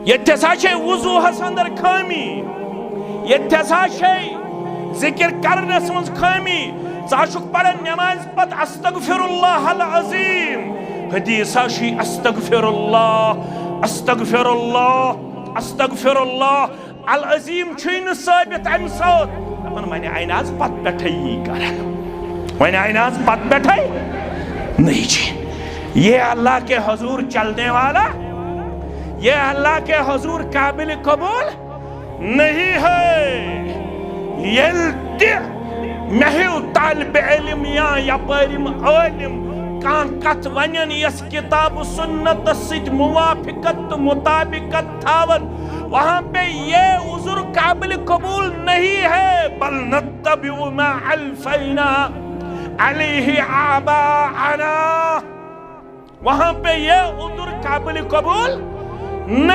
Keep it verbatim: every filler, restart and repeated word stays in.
ییٚتہِ ہسا چھے وضوٗہس اندر خٲمی، ییٚتہِ ہسا چھے ذکر کرنس منٛز خٲمی۔ ژٕ ہا چھُکھ پران نمازِ پتہٕ استغفر اللہ العظیم، حدیث ہا چھُے استغفر اللہ، استغفر اللہ، استغفر اللہ العظیم۔ چھُے نہٕ ثٲبت امہِ ساتہٕ۔ دپان وۄنۍ آیہِ نہٕ آز پتہٕ پٮ۪ٹھے یی کران، وۄنۍ آیہِ نہٕ آز پتہٕ پٮ۪ٹھے۔ نہیں جی، یہ اللہ کے حضور چلنے والا، یہ اللہ کے حضور قابل قبول نہیں ہے۔ ییٚلہِ تہِ مےٚ ہیوٗ طالب علم یا یپٲرۍ یِم عٲلم کانٛہہ کتھ ونن یۄس کتاب و سنتس سۭتۍ موافقت تہٕ مطابقت تھاون، وہاں پہ یہ عذر قابل قبول نہیں ہے، بل نتبع ما الفینا علیہ آباءنا۔ وہاں پہ یہ عذر قابل قبول نہیں۔